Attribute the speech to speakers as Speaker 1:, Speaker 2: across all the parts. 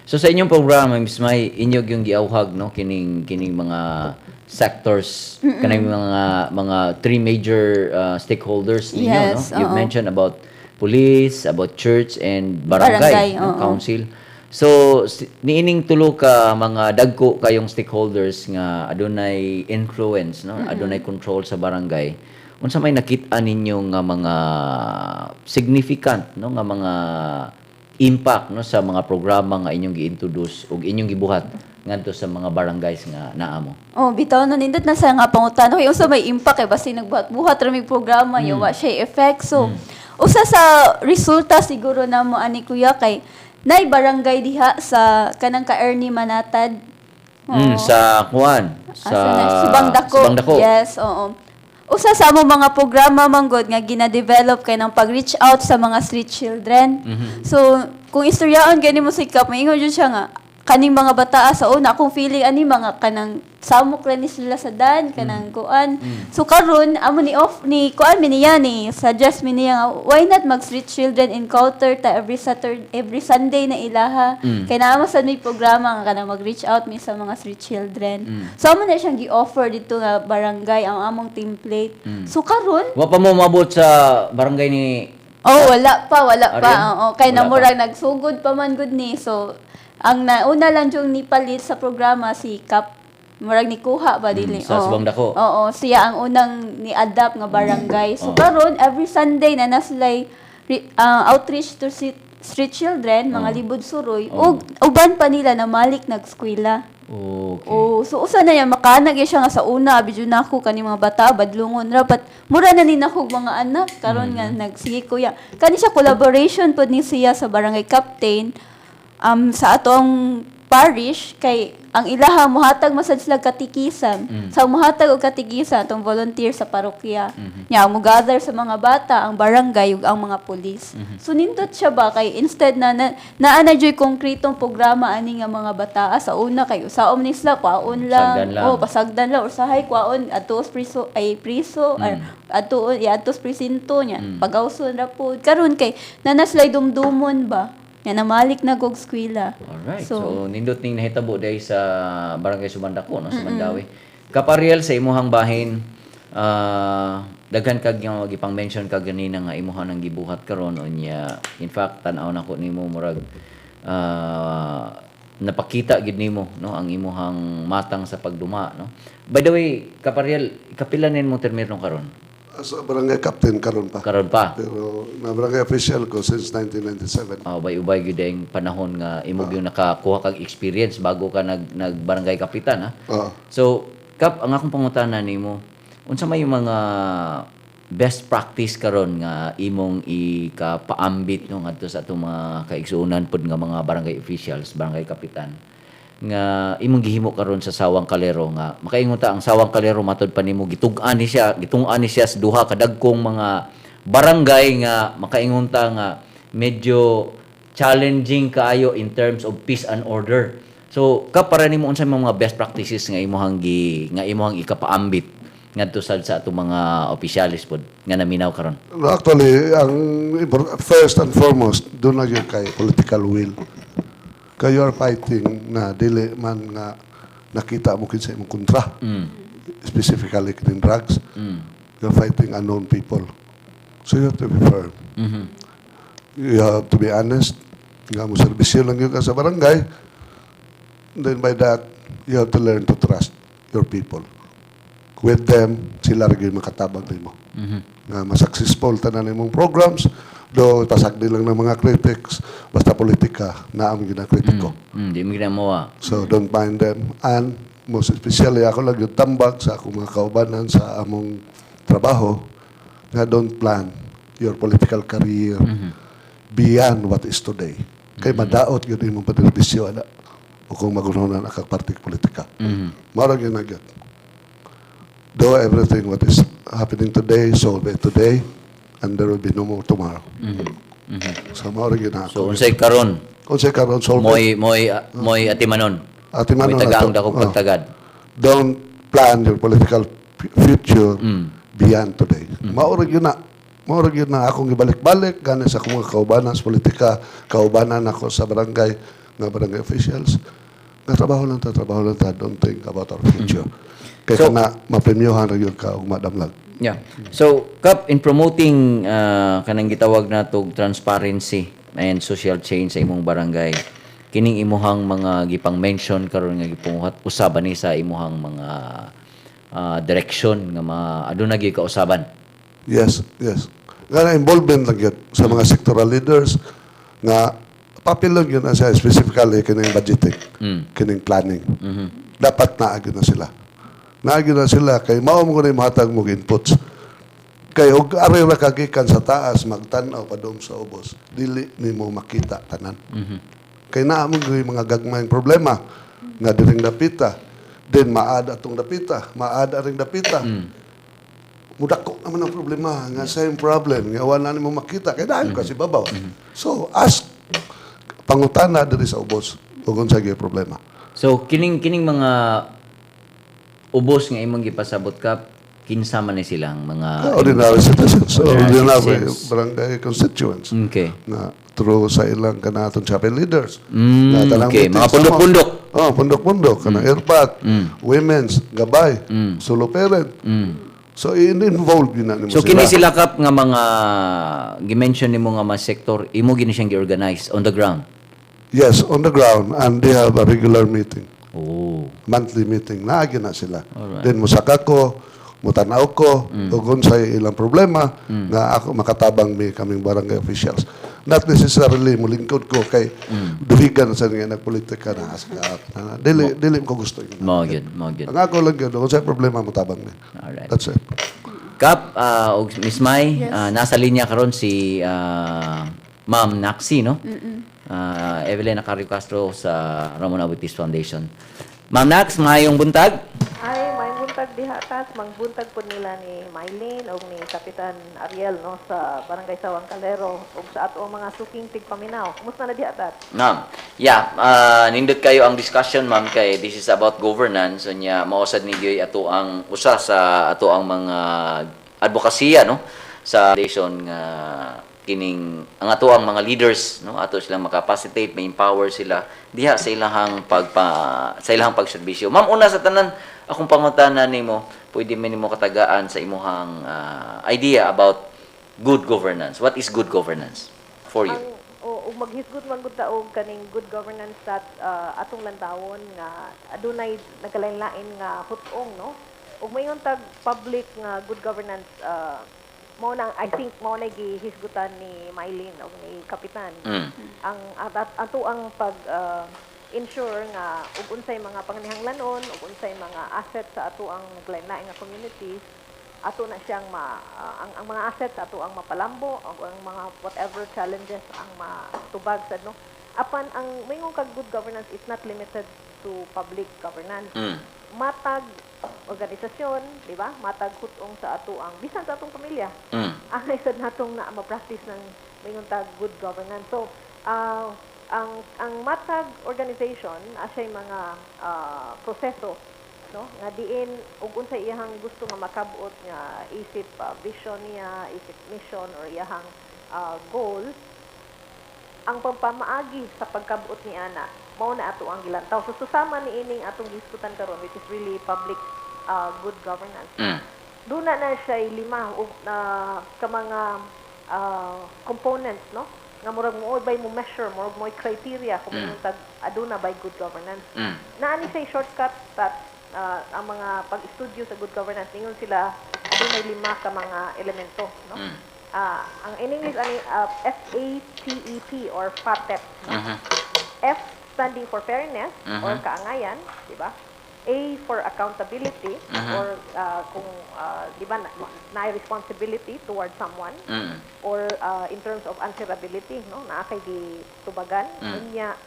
Speaker 1: So sa inyong programa, Miss May, inyo yung giawhag, no, kining mga sectors, kanang mga three major stakeholders ninyo, no? You've
Speaker 2: Oo.
Speaker 1: Mentioned about police, about church and barangay,
Speaker 2: Barangay,
Speaker 1: no,
Speaker 2: oo.
Speaker 1: Council. So niining tulo ka mga dagko kayong stakeholders nga adunay influence, no, adunay control sa barangay. Unsa may nakit-an ninyo nga mga significant, no, nga mga impact, no, sa mga programa nga inyong gi-introduce ug inyong gibuhat ngadto sa mga barangays nga naa mo?
Speaker 2: Oh, bitaw na, nindot na sa nga pangutana kay unsa may impact, kay basi nagbuhat-buhat ra mig programa, mm, wa siya effect. So, usa sa resulta siguro namo ani, kuya, kay nay barangay diha sa kanang ka Ernie Manatad.
Speaker 1: Sa kuan sa
Speaker 2: Asa na? Subang Dako.
Speaker 1: Subang Dako.
Speaker 2: Yes, oo. Usa sa among mga programa manggod nga gina-develop kay nang pag-reach out sa mga street children. So, kung istoryaon gani mo si Kap, maingon jud siya nga kaning mga bataa sa una akong feeling ani mga kanang samok ra ni sila sa dan kanang kuan. So karon amo ni off ni kuan mi niya, ni suggest mi niya nga why not mag street children encounter ta every Saturday, every Sunday na ilaha, kay naa man sad may programa nga kanang mag-reach out mi sa mga street children. So amo na siyang gi-offer dito nga barangay ang among template. So karon
Speaker 1: Wa pa mo mabot sa barangay ni
Speaker 2: Oh, wala pa, wala pa.
Speaker 1: Arian?
Speaker 2: Oo, kay
Speaker 1: Wala
Speaker 2: namurag nagsugod pa man gud ni. So, ang nauna lang yung nipalit sa programa si Kap, murag ni kuha ba dili.
Speaker 1: Sa Subang Dako.
Speaker 2: Oo, siya ang unang ni-adapt nga barangay. So karon every Sunday na nasilay outreach to street children, mga libod suroy, ug uban pa nila na malik nagskwela. Oh, so usa na yan makaanag siya nga sa una bidyo nako kani mga bata badlungon ra, but mura na ni nako mga anak karon nga nagsige, kuya. Kani siya collaboration pod ni siya sa barangay captain sa atong parish, kay ang ilaha muhatag masad sila katikisam. Sa muhatag og katikisa atong volunteer sa parokya. Nya mo gather sa mga bata ang barangay ug ang mga pulis. So nindot siya ba kay instead na naa na joy konkretong programa ani nga mga bata, sa una kay usaom ni sila kwaon lang.
Speaker 1: Pasagdan lang.
Speaker 2: Oh, pasagdan lang or sahay kwaon adto sa priso ay priso or adto adto sa presinto niya. Pagawson ra pod. Karon kay naa na sila'y dumdumon ba? Nya namalik na gog eskwela.
Speaker 1: Alright. So,
Speaker 2: So,
Speaker 1: nindot ning nahitabo dahil sa Barangay Subandako, no, sa Mandaue. Kap Ariel, sa imuhang bahin, daghan kag yung gipang mention ka ganina nga imuha nang gibuhat karon unya. In fact, tan-aw nako nimo, murag napakita gid nimo, no, ang imuhang matang sa pagduma, no. By the way, Kap Ariel, kapila nin mo termino karon?
Speaker 3: As a barangay captain karon pa.
Speaker 1: Karon pa.
Speaker 3: Pero na barangay official ko since 1997.
Speaker 1: Ubay-ubay gyud ang panahon nga imo gyud nakakuha kag experience bago ka nag nag barangay kapitan, ha.
Speaker 3: Oo.
Speaker 1: So, Kap, ang akong pangutana nimo, unsa may yung mga best practice karon nga imong ikapaambit, no, ngadto sa atong mga kaigsuonan pod nga mga barangay officials, barangay kapitan, nga imong gihimo karon sa Sawang Calero, nga makaingon ta ang Sawang Calero matod pa nimo gitug-an ni siya, gitung-an ni siya sa duha ka dagkong mga barangay nga makaingon ta nga medyo challenging kaayo in terms of peace and order? So, kapara nimo, unsa may mga best practices nga imuhang ikapaambit ngadto sa atong mga opisyalis pod nga naminaw karon?
Speaker 3: No, actually, ang first and foremost, duna gyud kay political will. Kay you are fighting na dili man nga nakita mo kinsa imong kontra. Specifically kining drugs. You're fighting unknown people. So you have to be firm. You have to be honest. Nga mo serbisyo lang gyud ka sa barangay. Then by that, you have to learn to trust your people. With them, sila ra gyud makatabang nimo. Nga mas successful tanan imong programs, do pasagdi lang ng mga critics, basta politika, naa man gyud ang kritiko.
Speaker 1: Di mo ginawa.
Speaker 3: So don't mind them. And most especially, ako lang yung tambag sa akong mga kaubanan sa among trabaho nga don't plan your political career beyond what is today. Kay madaot gyud imong panerbisyo ana o kung magunonan ang party politika. Mao ra gyud na gyud. Do everything what is happening today, solve it today, and there will be no more tomorrow. So mao ra gyud na
Speaker 1: So
Speaker 3: ako.
Speaker 1: Unsay karon?
Speaker 3: Unsay karon, solve it.
Speaker 1: Moy atimanon.
Speaker 3: Atimanon
Speaker 1: Moy tagaang
Speaker 3: ato.
Speaker 1: dakong
Speaker 3: Oh.
Speaker 1: pagtagad.
Speaker 3: Don't plan your political future beyond today. Mao ra gyud na. Mao ra gyud na akong gibalik-balik gani sa akong mga kaubanan sa politika, kaubanan ako sa barangay. nga barangay officials nga trabaho lang ta, trabaho lang ta, don't think about our future. Kay kana mapremyohan ra gyud ka og madamlag.
Speaker 1: Yeah. So, Kap, in promoting kanang gitawag natog transparency and social change sa imong barangay, kining imuhang mga gipang mention karon nga gipunguhat, usaban ni sa imuhang mga direction nga mga aduna gyud kausaban?
Speaker 3: Yes. Nga na involvement lang yun sa mga sectoral leaders nga papel lang yun na siya, specifically kining budgeting, kining planning. Dapat naa gyud na sila. Naa gyud na sila kay mao mo na mahatag mo inputs. Kay og ari ra ka gikan sa taas magtan-aw padung sa ubos, dili nimo makita tanan. Kay naa mo gyud mga gagmayng problema nga diring dapita, then maad atong dapita, maad aring dapita. Mudako naman ang problema nga same problem nga wala nimo makita kay dahil kasi babaw. So ask, pangutana diri sa ubos ug unsa gyud problema.
Speaker 1: So, kining mga ubos nga imong gipasabot, Kap, kinsa man ni silang mga
Speaker 3: Ordinary citizens,
Speaker 1: Ordinary
Speaker 3: ordinary
Speaker 1: citizens.
Speaker 3: Barangay constituents na through sa ilang kanaton chapel leaders. Na tanang
Speaker 1: Mga
Speaker 3: meetings.
Speaker 1: pundok-pundok.
Speaker 3: Oh, pundok-pundok. Kanang airpat, women's, gabay, solo parent. So, in-involve yun na nimo.
Speaker 1: So kini sila, Kap, nga mga gi-mention nimo nga mga sektor, imo gini siyang gi-organize on the ground?
Speaker 3: Yes, on the ground. And they have a regular meeting.
Speaker 1: Oh.
Speaker 3: Monthly meeting. Naagi na sila.
Speaker 1: Alright.
Speaker 3: Then musaka ko, mutanaw ko, ug unsay ilang problema nga ako makatabang mi kaming barangay officials. Not necessarily mulingkod ko kay duhigan sa nga nagpolitika na asa ka. Na, dili dili ko gusto yun.
Speaker 1: Mao gyud, mao gyud.
Speaker 3: Ang ako lang gyud, kung unsay problema motabang mi.
Speaker 1: Alright.
Speaker 3: That's it.
Speaker 1: Kap, og Miss Mai, nasa linya karon si Ma'am Naxi, no? Evelyn Acario Castro sa Ramon Aboitiz Foundation. Ma'am Nax, maayong buntag.
Speaker 4: Ay, may buntag diha tas, mangbuntag po nila ni Mylene o ni Kapitan Ariel, no, sa Barangay Sawang Calero ug sa ato ang mga suking tigpaminaw. Kumusta na diha tat?
Speaker 1: Ma'am, yeah, nindot kayo ang discussion, ma'am, kay this is about governance. So nya mausad ni Gyoy ato ang usa sa ato ang mga advokasya, no, sa foundation nga kining ang ato ang mga leaders, no, ato silang makapacitate, ma-empower sila diha sa ilahang pagpa sa ilahang pagserbisyo. Ma'am, una sa tanan, akong pangutana nimo, pwede man nimo katagaan sa imuhang idea about good governance. What is good governance for you?
Speaker 4: Ang o ug maghisgot man gud ta og kaning good governance at atong lantawon nga adunay nagkalain-lain nga hut-ong, no? Ug mayon tag public nga good governance, mao na, I think mao na gihisgutan ni Mylene o ni Kapitan ang at ato ang pag ensure nga ug unsay mga panginahanglanon ug unsay mga assets sa ato ang naglain-lain nga communities, ato na siyang ma ang mga assets ato ang mapalambo ug ang mga whatever challenges ang matubag sa, no? Apan ang moingon kag good governance is not limited to public governance. Matag organisasyon, di ba, matag hut-ong sa ato ang bisan sa atong pamilya, ang isa natong na ma-practice ng moingon tag good governance. So ang matag organization asay mga proseso, no, nga diin ug unsay iyahang gusto nga makabot nga isip vision niya, isip mission or iyahang goal, ang pampamaagi sa pagkabot ni ana mao na ato ang gilantaw. So susama ni ining atong gisgutan karon, which is really public good governance. Duna na siya lima ug na ka mga components, no, nga murag mo by mo measure, murag mo criteria kung mm. tag aduna by good governance. Naa ni siya shortcut that ang mga pag-studio sa good governance, ningon sila adunay lima ka mga elemento, no? Ang in English ani FATEP or FATEP, no? F standing for fairness or kaangayan, di ba? A for accountability or kung di ba na responsibility toward someone or in terms of answerability, no, naa kay gitubagan. Unya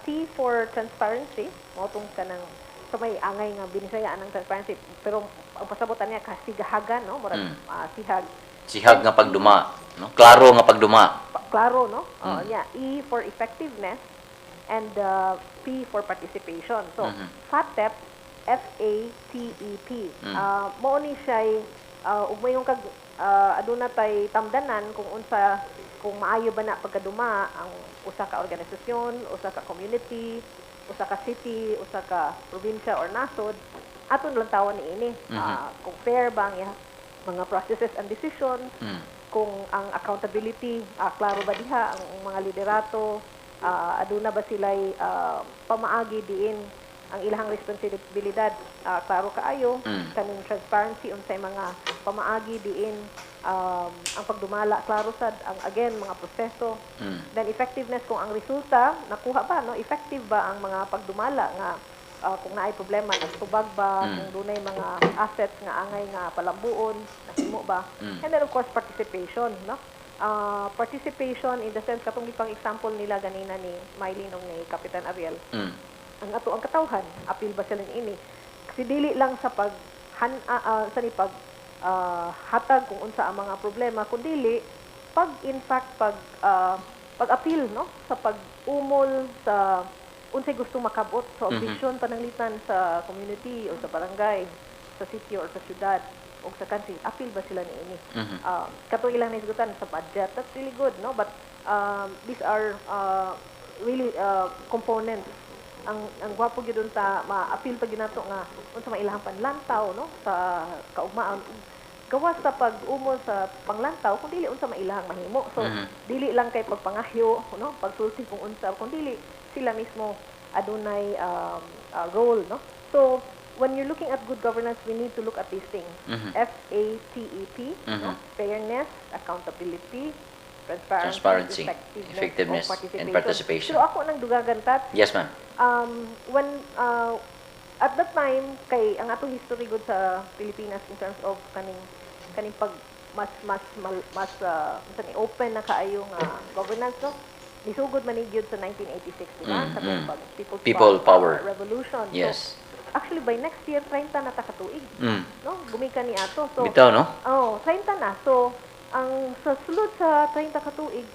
Speaker 4: T for transparency, mao tong kanang sa may angay nga binisaya ang transparency, pero ang pasabotan niya kasigahagan, no, murag sihag.
Speaker 1: Sihag nga pagduma, no? Klaro nga pagduma.
Speaker 4: Klaro, no? Oo, yeah. E for effectiveness and P for participation. So, FATEP, FATEP. Mao ni siya ug mayon kag aduna tay tamdanan kung unsa Kung maayo ba na pagkaduma ang usa ka organisasyon, usa ka community, usa ka city, usa ka probinsya or nasod, aton lantawan niini. Kung fair ba ang mga processes and decisions, kung ang accountability klaro ba diha ang mga liderato, aduna ba sila'y pamaagi diin ang ilahang responsibilidad klaro kaayo, kaning transparency, unsay mga pamaagi diin ang pagdumala klaro sad ang, again, mga proseso. Then effectiveness, kung ang resulta nakuha ba, no, effective ba ang mga pagdumala nga kung naay problema, nagtubag ba, kung dunay mga assets nga angay nga palambuon, nahimo ba. And then, of course, participation, no? Participation in the sense katong gipang example nila ganina ni Mylene ug ni Kapitan Ariel, ang ato ang katawhan, apil ba sila niini? Kasi dili lang sa pag han, sa ni pag hatag kung unsa ang mga problema, kundi pag, in fact, pag pag-apil, no, sa pag-umol sa unsay gusto makabot sa vision pananglitan sa community o sa barangay, sa city or sa syudad o sa country, apil ba sila niini? Kato ilang naisgutan sa budget, that's really good, no? But these are really components. Ang gwapo gyud unta ma-apil pa gyud nato nga unsa may ilahang panlantaw, no, sa kaugmaan, gawas sa pag-umol sa panglantaw, kung dili unsa may ilahang mahimo. So dili lang kay pagpangahyo, no, pagsulti kung unsa, kung dili sila mismo adunay role, no? So when you're looking at good governance, we need to look at these things. FATEP, no? Fairness, accountability, transparency,
Speaker 1: Transparency,
Speaker 4: effectiveness,
Speaker 1: effectiveness,
Speaker 4: o participation.
Speaker 1: And participation.
Speaker 4: Pero ako nang dugagan tat,
Speaker 1: Yes, ma'am.
Speaker 4: When at that time kay ang atong history good sa Pilipinas in terms of kaning kaning pag mas unsa ni, open na kaayo nga governance, no, nisugod man ni gyud sa 1986, di ba, sa pag People's
Speaker 1: People Power.
Speaker 4: Revolution.
Speaker 1: Yes.
Speaker 4: So actually, by next year, 30 na ta katuig, no, gumikan ni ato. So
Speaker 1: Bitaw, no?
Speaker 4: Oh, 30 na. So, ang sa sulod sa 30 ka tuig,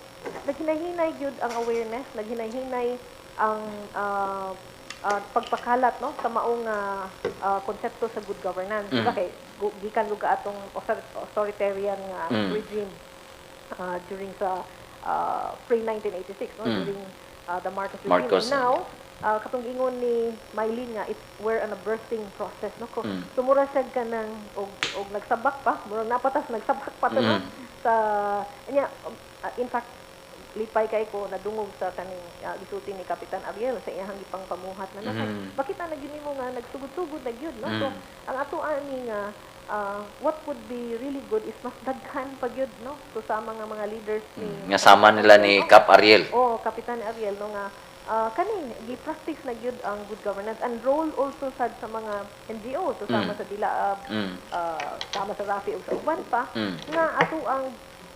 Speaker 4: naghinay-hinay gyud ang awareness, naghinay-hinay ang pagpakalat, no, sa maong konsepto sa good governance. Diba kay gikan lugar atong authoritarian nga regime during sa pre-1986, no, during the Marcos regime.
Speaker 1: Marcos.
Speaker 4: And now, katong ingon ni Mylene nga it's we're on a birthing process, no, ko so mura siya kanang og nagsabak pa, murag napatas nagsabak pa to, no, sa nya in fact, lipay kay ko nadungog sa kaning gisulti ni Kapitan Ariel sa iyang gipang pamuhat na makita na gyud nimo nga nagsugod-sugod na gyud, no? So ang ato ani nga what would be really good is mas daghan pa gyud, no, so sa mga leaders ni
Speaker 1: Nga sama nila ni
Speaker 4: no?
Speaker 1: Cap Ariel.
Speaker 4: Oh, Kapitan Ariel, no, nga kani gi-practice na gyud ang good governance and role also sad sa mga NGO, so sama sa Dilaab, sama sa Rafi ug sa uban pa, nga ato ang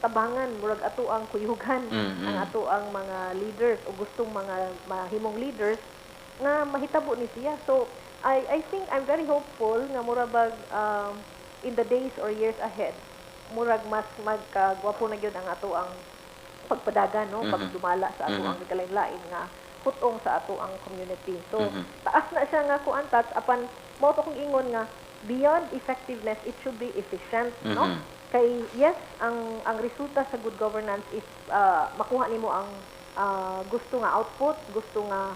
Speaker 4: tabangan, murag ato ang kuyugan ang ato ang mga leaders o gustong mga mahimong leaders nga mahitabo ni siya. So I think I'm very hopeful nga mura bag in the days or years ahead, murag mas magkagwapo na gyud ang ato ang pagpadagan, no, pagdumala sa ato ang nagkalain-lain nga putong sa ato ang community. So taas na siya nga kuan tats, apan mao to kong ingon nga beyond effectiveness, it should be efficient, no? Kay yes, ang resulta sa good governance is makuha nimo ang gusto nga output, gusto nga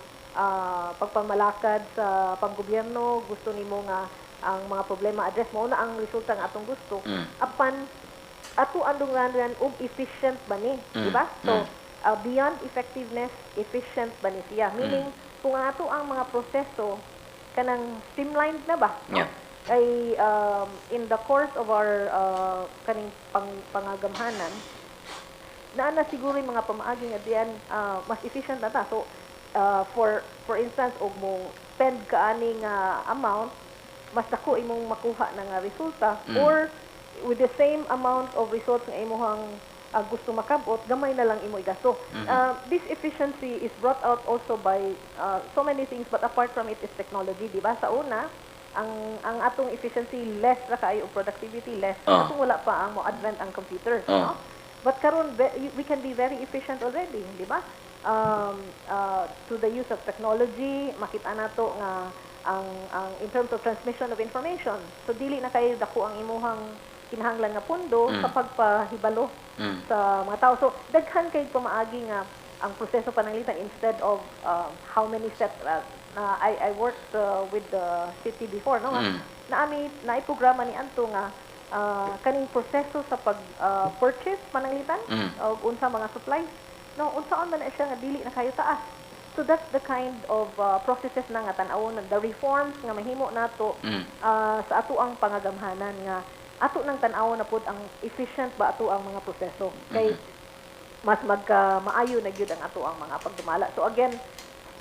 Speaker 4: pagpamalakad sa panggobyerno, gusto nimo nga ang mga problema address mo na ang resulta nga atong gusto. Apan ato ang dunganan og efficient ba ni, di ba? So beyond effectiveness, efficient ba ni siya? Meaning kung ang ato ang mga proseso kanang streamlined na ba, no?
Speaker 1: Yeah.
Speaker 4: Kay in the course of our kaning pangagamhanan, naa na siguro yung mga pamaagi nga diyan mas efficient na ta. So for instance, og mo spend ka ani nga amount, mas dako imong makuha na nga resulta, or with the same amount of results nga imuhang gusto makabot, gamay na lang imo igasto. This efficiency is brought out also by so many things, but apart from it is technology, di ba? Sa una, ang atong efficiency less ra kaayo og productivity less katong wala pa ang mo advent ang computer, no? But karon we can be very efficient already, di ba? To the use of technology, makita nato nga ang in terms of transmission of information. So dili na kayo dako ang imuhang kinahanglan nga pondo sa pagpahibalo sa mga tao. So daghan kay pamaagi nga ang proseso pananglitan instead of how many set na I worked with the city before, no, nga naami naiprograma ni anto nga kaning proseso sa pag purchase pananglitan og unsa mga supplies, no, unsaon man na siya nga dili na kayo taas. So that's the kind of processes na nga tan-awon, the reforms nga mahimo nato sa ato ang pangagamhanan nga ato nang tan-awon na pud ang efficient ba ato ang mga proseso kay mas magka maayo na gyud ang ato ang mga pagdumala. So again,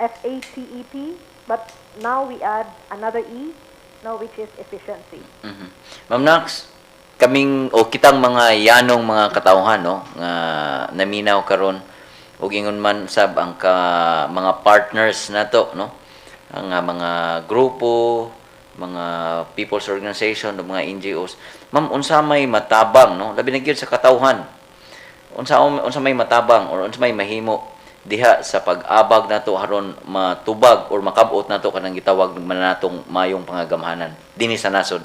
Speaker 4: FATEP, but now we add another E, no, which is efficiency.
Speaker 1: Ma'am Nax, kaming o kitang mga yanong mga katawhan, no, nga naminaw karon ug ingon man sab ang ka mga partners nato, no, ang mga grupo, mga people's organization o mga NGOs. Ma'am, unsa may matabang, no, labi na gyud sa katawhan, unsa may matabang or unsa may mahimo diha sa pag-abag nato aron matubag or makabot nato kanang gitawag man natong mayong pangagamhanan dinhi sa nasod?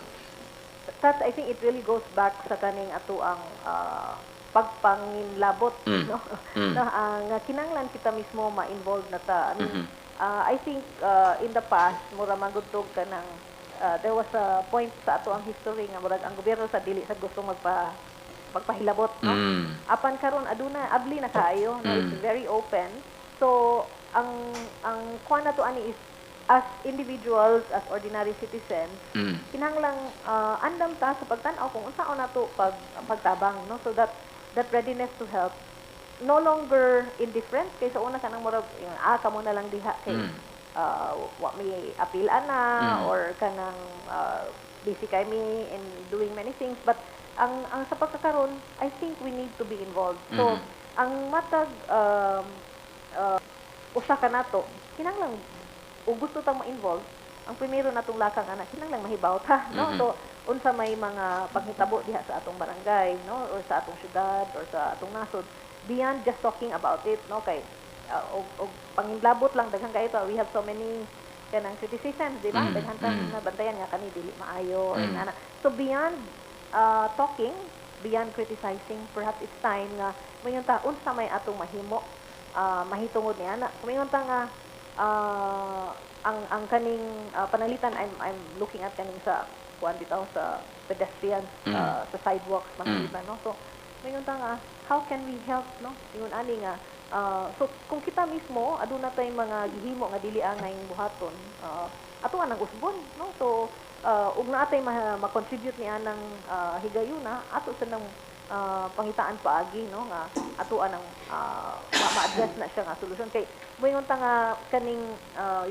Speaker 4: That I think it really goes back sa kaning ato ang pagpanginlabot, no, na nga kinanglan kita mismo ma-involve na ta. I mean, I think in the past mura man gud tog kanang there was a point sa ato ang history nga murag ang gobyerno sa dili sa gusto magpahilabot, no. Apan karon aduna abli na kaayo, no, it's very open. So ang kuan nato ani is as individuals, as ordinary citizens, kinahanglang andam ta sa pagtan-aw kung unsaon nato pagtabang, no, so that that readiness to help, no longer indifferent. Kay sa una kanang murag yung, kamo na lang diha kay wa may appeal ana or kanang busy kay mi in doing many things. But ang sa pagkakaron, I think we need to be involved. So ang matag usa ka nato kinahanglan ug gusto tang ma-involve, ang primero natong lakang ana kinahanglan mahibaw ta, no. So unsa may mga panghitabo diha sa atong barangay, no, or sa atong syudad or sa atong nasod beyond just talking about it, no, kay og panginlabot lang, daghan kaayo to. We have so many kanang criticisms, di ba? Daghan tang nabantayan nga kani dili maayo or ana. So beyond talking, beyond criticizing, perhaps it's time nga moingon ta unsa may atong mahimo mahitungod niya na. Kumingon ta nga ang kaning pananglitan, I'm looking at kaning sa kuan bitaw sa pedestrians, sa sidewalks pananglitan, no. So moingon ta nga how can we help, no, ingon ani nga so kung kita mismo aduna tay mga gihimo nga dili angay buhaton, ato nang usbon, no. So ug naa tay ma-contribute niya ng higayuna ato sa nang pangitaan paagi, no, nga ato anang ma-address na siya nga solusyon kay moingon ta nga kaning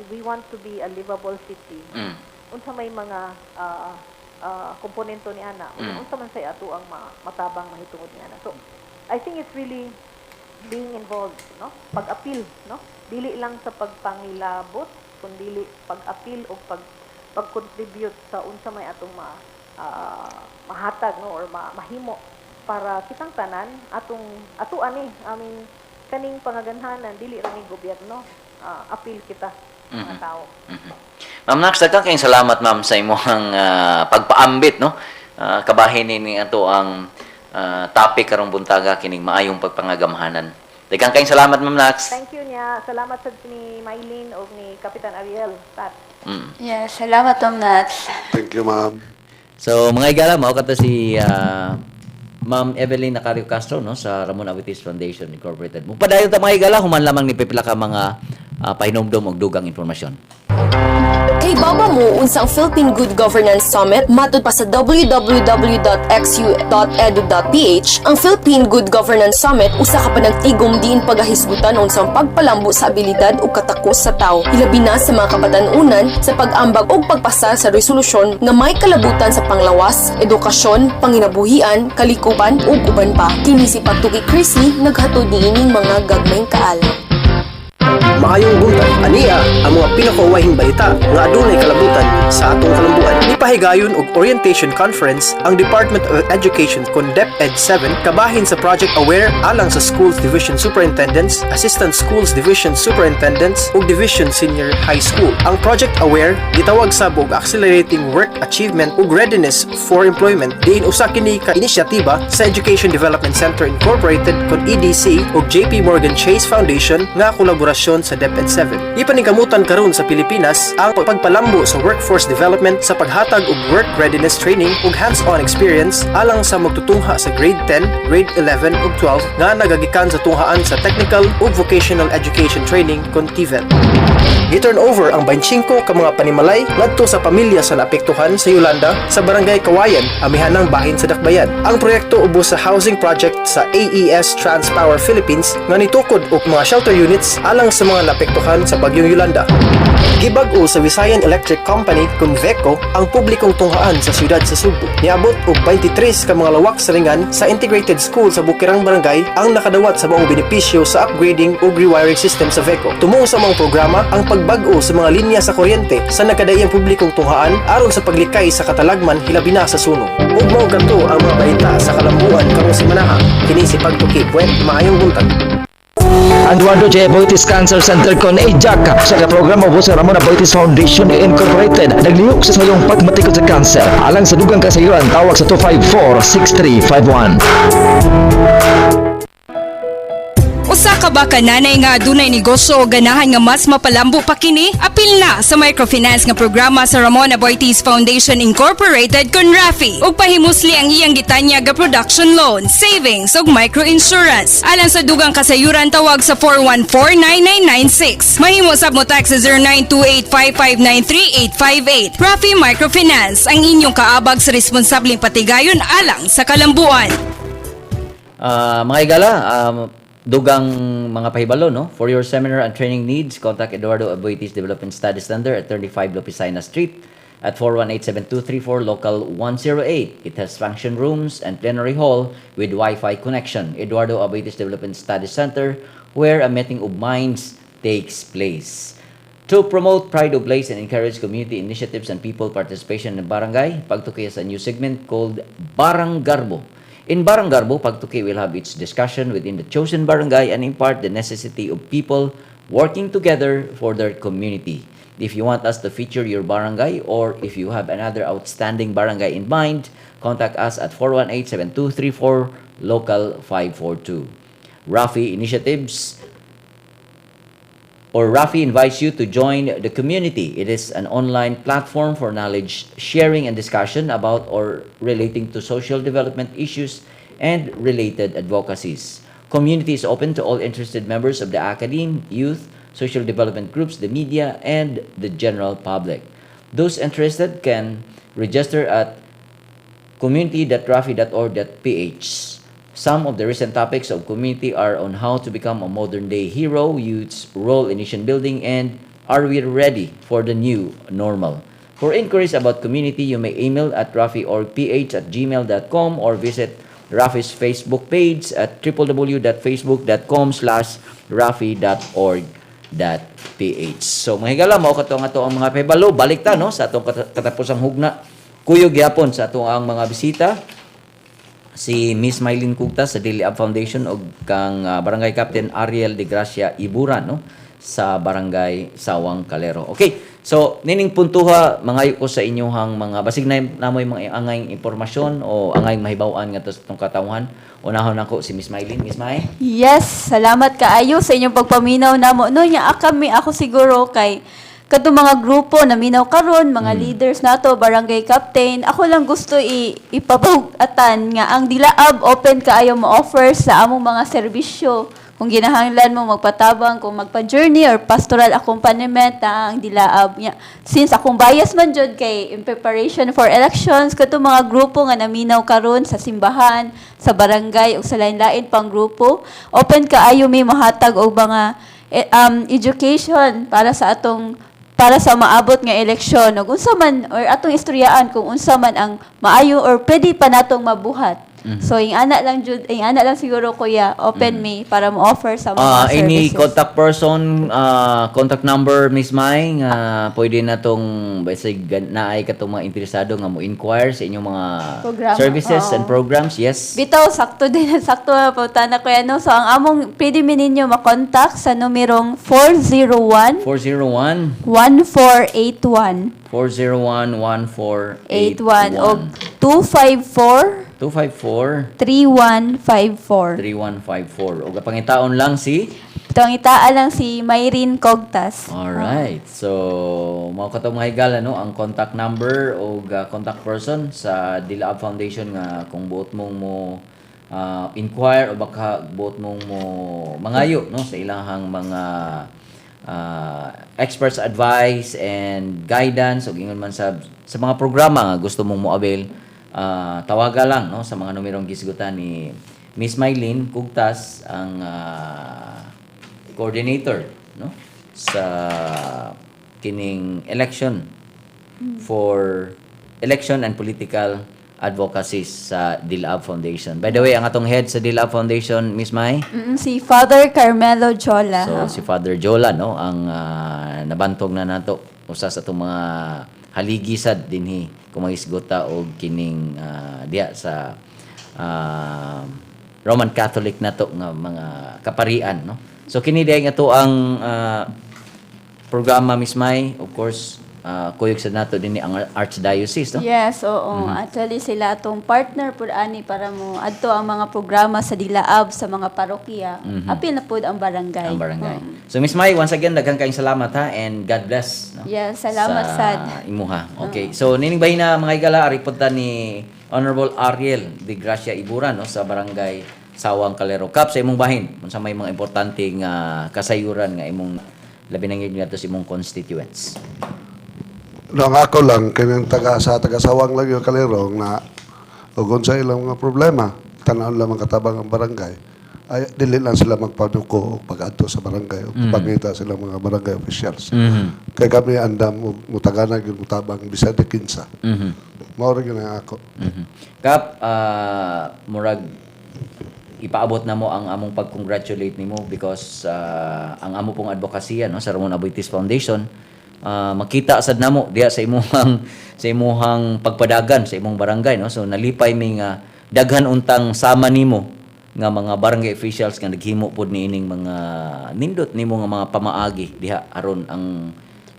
Speaker 4: we want to be a livable city. Unsa may mga komponento ni ana, unsa man say ato ang matabang mahitungod ni ana. So I think it's really being involved, no, pag-apil, no, dili lang sa pagpangilabot kundili pag-apil o pag-contribute sa unsa may atong mahatag, no, or mahimo para kitang tanan atong ato ani. I mean, kaning pangaganhanan dili ra ni gobyerno, apil kita mga tao.
Speaker 1: Ma'am Nax, daghan kayong salamat, ma'am, sa imong pagpaambit, no. Kabahin ni ato ang topic karong buntaga kining maayong pagpangagamhanan. Daghan kayong salamat, Ma'am Nax.
Speaker 4: Thank you niya. Salamat sad ni Mylene o ni Kapitan Ariel. Tat.
Speaker 2: Yes, salamat, Ma'am Nats.
Speaker 3: Thank you, ma'am.
Speaker 1: So mga igala, mao kato si Ma'am Evelyn Nacario Castro, no, sa Ramon Aboitiz Foundation Incorporated. Mupadayon ta, mga igala, human lamang ni pipila ka mga pahinomdom og dugang impormasyon.
Speaker 5: Kay baba mo unsa ang Philippine Good Governance Summit? Matud pa sa www.xu.edu.ph, ang Philippine Good Governance Summit usa ka panagtigom diin pagahisgutan unsang pagpalambo sa abilidad ug katakos sa tawo, hilabi na sa mga kabatan-unan sa pag-ambag ug pagpasa sa resolusyon nga may kalabutan sa panglawas, edukasyon, panginabuhian, kalikupan ug uban pa. Kini si Pagtuki Chrisley naghatod niining mga gagmayng kaalam.
Speaker 6: Maayong buntag, ania ang mga pinakauwahing balita nga adunay kalabutan sa atong kalambuan. Nipahigayon og orientation conference ang Department of Education kon DepEd 7 kabahin sa Project Aware alang sa Schools Division Superintendents, Assistant Schools Division Superintendents ug Division Senior High School. Ang Project Aware gitawag sab og Accelerating Work Achievement ug Readiness for Employment, diin usa kini ka inisyatiba sa Education Development Center Incorporated kon EDC ug JP Morgan Chase Foundation nga kolaborasyon sa DepEd 7. Ipaningkamutan karon sa Pilipinas ang pagpalambo sa workforce development sa paghatag og work readiness training ug hands-on experience alang sa magtutungha sa grade 10, grade 11 ug 12 nga nagagikan sa tunghaan sa Technical ug Vocational Education Training kon TVET. Gi-turn over ang 25 ka mga panimalay ngadto sa pamilya sa naapektuhan sa Yolanda sa Barangay Kawayan, amihanang bahin sa Dakbayan. Ang proyekto ubos sa housing project sa AES Transpower Philippines nga nitukod og mga shelter units alang sa mga naapektuhan sa bagyong Yolanda. Gibag-o sa Visayan Electric Company kon VECO ang publikong tunghaan sa siyudad sa Sugbo. Niabot og 23 ka mga lawak sa ringan sa Integrated School sa Bukirang Barangay ang nakadawat sa maong benepisyo sa upgrading ug rewiring system sa VECO. Tumong sa maong programa ang pagbag-o sa mga linya sa kuryente sa nagkadaiyang publikong tunghaan aron sa paglikay sa katalagman, hilabi na sa sunog. Ug mao kato ang mga balita sa kalambuan karong semanaha. Kini si Pagtuki Puwet, maayong buntag.
Speaker 7: Ang Eduardo J. Aboitiz Cancer Center kon AJAC sa programa ubos sa Ramon Aboitiz Foundation Incorporated naglihok sa sayong pagmatikod sa cancer. Alang sa dugang kasayuran, tawag sa 254-6351.
Speaker 8: Usa ka ba ka nanay nga adunay negosyo o ganahan nga mas mapalambo pa kini? Apil na sa microfinance nga programa sa Ramon Aboitiz Foundation Incorporated kon RAFI ug pahimusli ang iyang gitanyag nga production loan, savings ug microinsurance. Alang sa dugang kasayuran, tawag sa 414-9996. Mahimo sab mo text sa 0928-559-3858. RAFI Microfinance, ang inyong kaabag sa responsableng patigayon alang sa kalambuan.
Speaker 1: Ah, mga igala, dugang mga pahibalo, no? For your seminar and training needs, contact Eduardo Aboitiz Development Studies Center at 35 Lopisina Street at 418-7234, local 108. It has function rooms and plenary hall with Wi-Fi connection. Eduardo Aboitiz Development Studies Center, where a meeting of minds takes place. To promote pride of place and encourage community initiatives and people participation in barangay, Pagtuki has a new segment called Barang Garbo. In Barang Garbo, Pagtuki will have its discussion within the chosen barangay and impart the necessity of people working together for their community. If you want us to feature your barangay or if you have another outstanding barangay in mind, contact us at 418-7234, local 542. Rafi Initiatives or Rafi invites you to join the community. It is an online platform for knowledge sharing and discussion about or relating to social development issues and related advocacies. Community is open to all interested members of the academe, youth, social development groups, the media, and the general public. Those interested can register at community.rafi.org.ph. Some of the recent topics of community are on how to become a modern day hero, youth's role in nation building, and are we ready for the new normal? For inquiries about community, you may email at rafiorgph@gmail.com or visit Rafi's Facebook page at www.facebook.com/rafi.org.ph. So mga higala, mao kato nga to ang mga pahibalo. Balik ta, no, sa atong katapusang hugna. Kuyog gyapon sa atong ang mga bisita, si Miss Mylene Cugtas sa Daily Up Foundation og kang Barangay Captain Ariel de Gracia Iburan, no, sa Barangay Sawang Calero. Okay. So nining puntuha, mangayo ko sa inyohang mga basig na namoy mga angayng impormasyon o angayng mahibaw-an ngadto sa atong katawhan. Unahon nako si Miss Mylene. Miss May.
Speaker 2: Yes, salamat kaayo sa inyong pagpaminaw namo. No, nya kami, ako siguro kay kadtong mga grupo na minaw karon, mga leaders nato, barangay captain, ako lang gusto i ipabug-atan nga ang Dilaab open kaayo mo-offer sa among mga serbisyo. Kung ginahanglan mo magpatabang, kung magpa-journey or pastoral accompaniment na ang Dilaab. Nya, since akong bias man jud kay in preparation for elections, kadtong mga grupo nga naminaw karon sa simbahan, sa barangay ug sa lain-lain pang grupo, open kaayo mi mohatag og mga education para sa maabot nga eleksyon ug unsa man or atong istoryaan kung unsa man ang maayo or pwede pa natong mabuhat. So ing-ana lang jud, ing-ana lang siguro, kuya, open mi para mo offer sa mga
Speaker 1: Any
Speaker 2: services.
Speaker 1: contact person, contact number, Miss Mai, nga pwede na tong basig naay katong mga interesado nga mo inquire sa inyong mga
Speaker 2: Programa.
Speaker 1: services
Speaker 2: Oo.
Speaker 1: and programs. Yes.
Speaker 2: Bitaw, sakto din, sakto na po na, kuya, no? So ang among pwede mi ninyo makontak sa numerong 401
Speaker 1: 401
Speaker 2: 1481
Speaker 1: 401
Speaker 2: 81 o
Speaker 1: 1481
Speaker 2: 254
Speaker 1: 254
Speaker 2: 3154.
Speaker 1: 3154. Ug pangitaon lang si
Speaker 2: Pangitaa lang si Myrene Cogtas.
Speaker 1: Alright. So, mao kato, mga higala, no, ang contact number o contact person sa Dilaab Foundation nga kung buot mong mo inquire o baka buot mong mo mangayo, no, sa ilahang mga experts advice and guidance o ingon man sa mga programa nga gusto mong mo-avail, tawaga lang, no, sa mga numerong gisgutan ni Miss Mylene Cugtas, ang coordinator, no, sa kining election for election and political advocacy sa Dilaab Foundation. By the way, ang atong head sa Dilaab Foundation, Miss Mai,
Speaker 2: Si Father Carmelo Jola.
Speaker 1: So si Father Jola, no, ang nabantog na nato, usa sa atong mga haligi sad dinhi kung mahisgota og kining diya sa Roman Catholic nato nga mga kaparian, no. So kini diay nga to ang programa, Miss Mai, of course, kuyog sa nato dinhi ang Archdiocese, no?
Speaker 2: Yes, oo. Actually, sila atong partner pud ani para mo adto ang mga programa sa Dilaab sa mga parokya. Apil na pud ang barangay.
Speaker 1: Ang barangay. So Miss Mai, once again, daghan kayong salamat ha and God bless, no?
Speaker 2: Yes, salamat
Speaker 1: sa
Speaker 2: sad.
Speaker 1: imuha. Okay. So nining bahina, mga higala, ari pod ta ni Honorable Ariel de Gracia Iburan, no, sa Barangay Sawang Calero. Kap, sa imong bahin, unsa may mga importante nga kasayuran nga imong labi nang ngadto sa imong constituents?
Speaker 3: No, ang ako lang, kining taga sa taga-Sawang lang yung Kalirong na ug unsa ilang mga problema, tan-awon lamang katabang ang barangay. Ay dili lang sila magpanuko og pag-adto sa barangay o pangita sila mga barangay officials. Kay kami andam og mutagana gyud mutabang bisan di kinsa. Mao ra gyud ang ako.
Speaker 1: Kap, murag ipaabot na mo ang among pag-congratulate nimo because ang amo pong advokasya, no, sa Ramon Aboitiz Foundation, makita sad namo diha sa imuhang pagpadagan sa imong barangay, no. So nalipay mi nga daghan untang sama nimo nga mga barangay officials nga naghimo pod niining mga nindot nimo nga mga pamaagi diha aron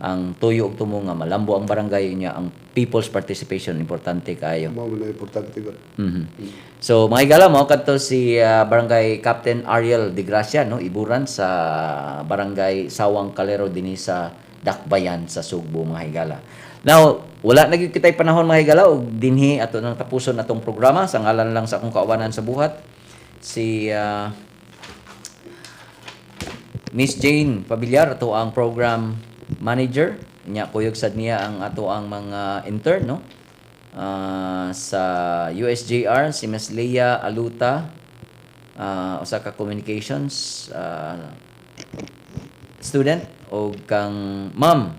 Speaker 1: ang tuyo og tumo nga malambo ang barangay niya. Ang people's participation importante kaayo.
Speaker 3: Mao man ang importante gud.
Speaker 1: So mga higala, mo kadto si Barangay Captain Ariel De Gracia, no, Iburan sa Barangay Sawang Calero dinhi sa Dakbayan sa Sugbo, mga higala. Now, wala na gyud kitay panahon, mga higala, ug dinhi ato nang tapuson atong programa sa ngalan lang sa akong kaubanan sa buhat, si Miss Jane Pabiliar, ato ang program manager nya. Kuyog sad niya ang ato ang mga intern, no, sa USJR, si Miss Leah Aluta, usa ka communications student, o kang Ma'am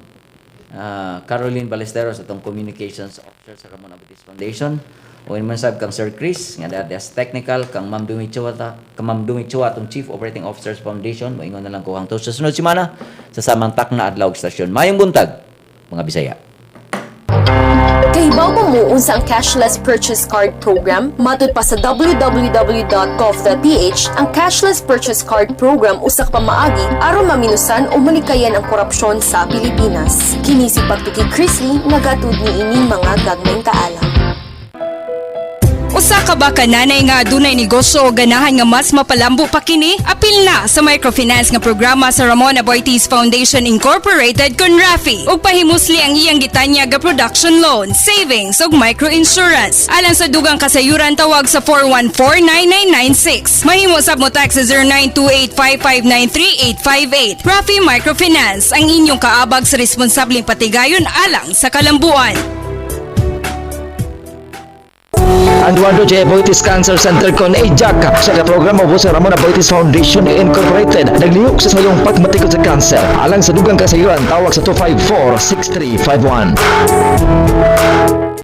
Speaker 1: Caroline Ballesteros, atong communications officer sa Ramon Aboitiz Foundation, o man sab kang Sir Chris nga dati as technical, kang Ma'am Dumi Chua, kang Ma'am Dumi Chua, atong Chief Operating Officers Foundation. Moingon na lang ko hangtod sa sunod semana sa samang takna, adlaw ug stasyon. Maayong buntag, mga Bisaya.
Speaker 5: Kahibaw ba mo unsa ang cashless purchase card program? Matud pa sa www.gov.ph, ang cashless purchase card program usa ka pamaagi aron maminusan o malikayan ang korupsyon sa Pilipinas. Kini si Pagtuki Chrisley nagatud niining mga gagmayng kaalam.
Speaker 8: Usa ka ba ka nanay nga adunay negosyo o ganahan nga mas mapalambo pa kini? Apil na sa microfinance nga programa sa Ramon Aboitiz Foundation Incorporated kon RAFI ug pahimusli ang iyang gitanyag nga production loan, savings ug microinsurance. Alang sa dugang kasayuran, tawag sa 414-9996. Mahimo sab mo text sa 0928-559-3858. RAFI Microfinance, ang inyong kaabag sa responsableng patigayon alang sa kalambuan.
Speaker 7: Eduardo J. Aboitiz Cancer Center kon AJAC sa programa ubos sa Ramon Aboitiz Foundation Incorporated naglihok sa sayong pagmatikod sa cancer. Alang sa dugang kasayuran, tawag sa 254-6351.